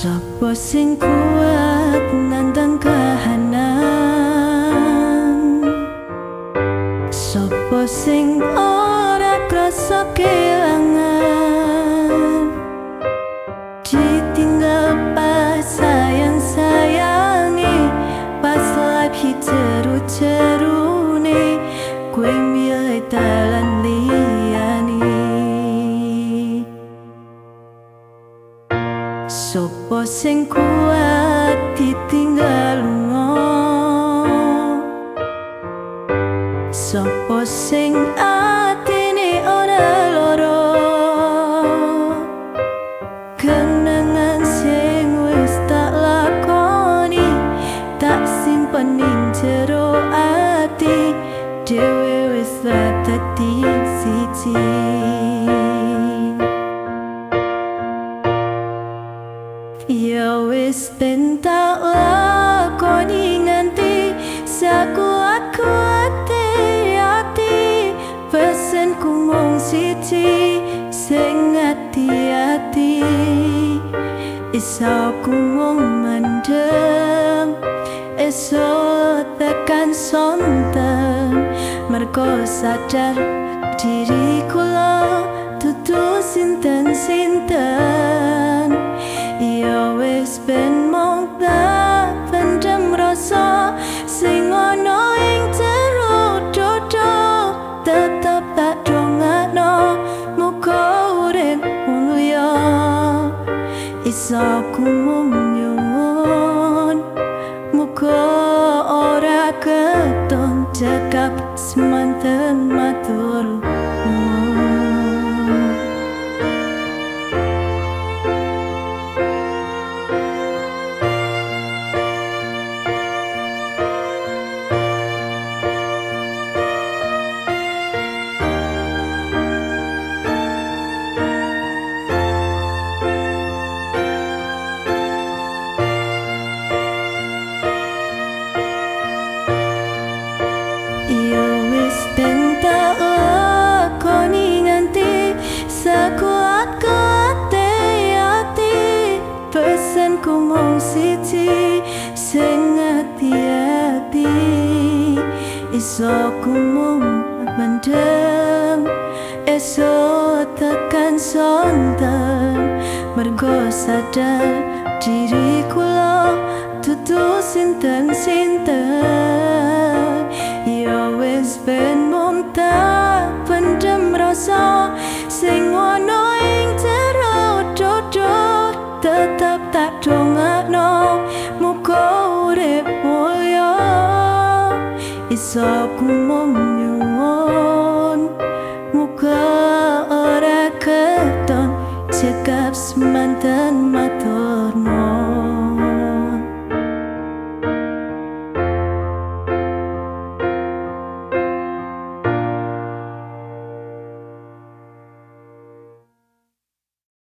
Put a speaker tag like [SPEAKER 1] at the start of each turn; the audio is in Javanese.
[SPEAKER 1] Sopo sing kuat nandang kahanan, sopo sing ora krasa kelangan, ditinggal pas sayang-sayangi, pas lagi ceru-cerune, kowe milih dalan liyane. Sopo sing kuat ditinggal lunga, sopo sing atine ora lara, kenangan sing wis tak lakoni tak simpen ning jero ati dhewe wis dadi siji. Ya wis ben tak lakoni nganti sakuat-kuate ati, pesenku mung siji sing ati-ati, iso ku mung mendem esuk tekan sonten, mergo sadar diri kula dudu sinten-sinten. Ya wis ben mung tak pendem rasa sing ana ing jero dodo, tetep tak dongakno muga urip mulya, iso ku mung nyuwun muga ora keton cekap semanten matur nuwun. Ya wis ben tak lakoni nganti sakuat-kuate ati, pesenku mung siji sing ati-ati, iso ku mung mendem esuk tekan sonten, mergo sadar diri kula dudu sinten-sinten. Ya wis ben mung tak pendem rasa sing ana ing jero dodo, tetep tak dongakno muga urip mulya, iso ku mung nyuwun muga ora keton cekap semanten.